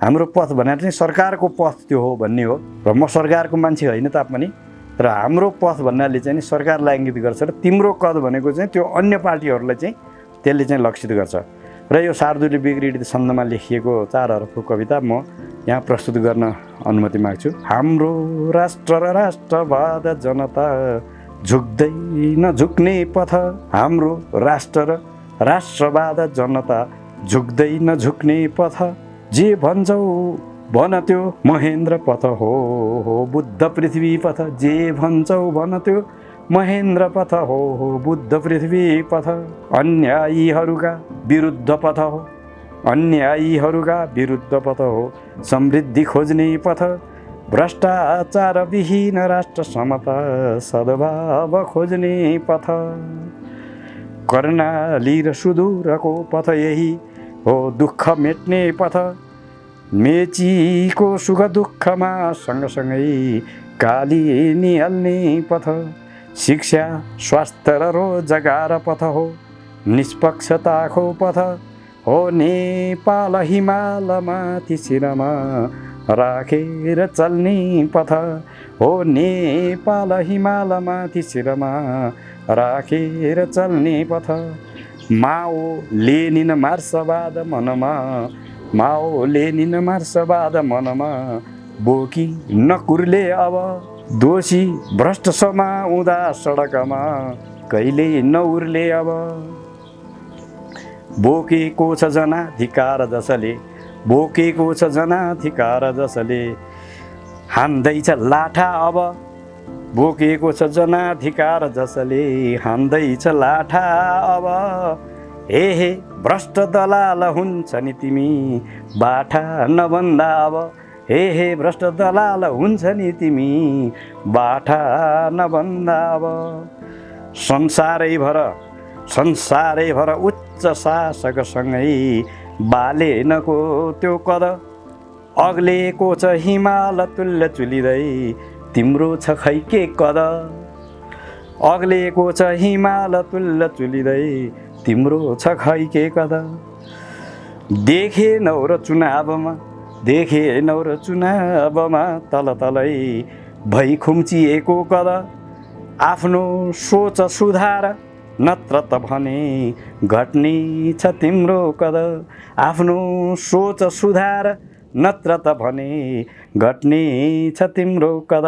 हाम्रो पथ भनेर चाहिँ सरकारको पथ त्यो हो भन्ने हो र म सरकारको मान्छे होइन तापनि र हाम्रो पथ भन्नाले चाहिँ सरकारलाई इङ्गित गर्छ र तिम्रो कद भनेको चाहिँ त्यो अन्य पार्टीहरूलाई चाहिँ त्यसले चाहिँ लक्षित गर्छ र यो शार्दूलले बिग्रित छन्दमा लेखिएको 4 हरफको कविता म यहाँ प्रस्तुत गर्न अनुमति माग्छु। हाम्रो राष्ट्र र राष्ट्रवाद जनता झुक्दै नझुक्ने पथ, हाम्रो राष्ट्र र राष्ट्रवाद जनता झुक्दै नझुक्ने पथ, जे भन्छौ भन त्यो महेन्द्र पथ हो बुद्ध पृथ्वी पथ, जे भन्छौ भन त्यो महेन्द्र पथ हो बुद्ध पृथ्वी पथ, अन्यायीहरूका विरुद्ध पथ हो, अन्यायीहरूका विरुद्ध पथ हो समृद्धि खोज्ने पथ, भ्रष्टाचार विहीन राष्ट्र समता सद्भाव खोज्ने पथ, कर्णाली र सुदूरको पथ यही हो दुःख मेट्ने पथ, मेचीको सुख दुःखमा सँगसँगै काली निहाल्ने पथ, शिक्षा स्वास्थ्य र रोजगार पथ हो निष्पक्षताको पथ हो, नेपाल हिमालमाथि शिरमा राखेर चल्ने पथ हो, नेपाल हिमालमाथि शिरमा राखेर चल्ने पथ, माओ लेनिन मार्क्सवाद मनमा, माओ लेनिन मार्क्सवाद मनमा बोकी नकुर्ले अब, दोषी भ्रष्ट समाउँदा सडकमा कहिले नउर्ले अब, बोकेको छ जनाधिकार जसले, बोकेको छ जनाधिकार जसले हान्दैछ लाठा अब, बोकेको छ जनाधिकार जसले हान्दैछ लाठा अब, हे भ्रष्ट दलाल हुन्छ नि तिमी बाठा नभन्दा अब, हे भ्रष्ट दलाल हुन्छ नि तिमी बाठा नभन्दा अब, संसारैभर उच्च शासकसँगै बालेनको त्यो कद, अग्लेको छ हिमाल तुल्य चुलिँदै तिम्रो छ खै के कद, अग्लेको छ हिमाल तुल्य चुलिँदै तिम्रो छ खै के कद, देखेनौ र चुनावमा, देखेनौ र चुनावमा तल तलै भई खुम्चिएको कद, आफ्नो सोच सुधार नत्र त भने घट्ने छ तिम्रो कद, आफ्नो सोच सुधार नत्र त भने घट्ने छ तिम्रो कद।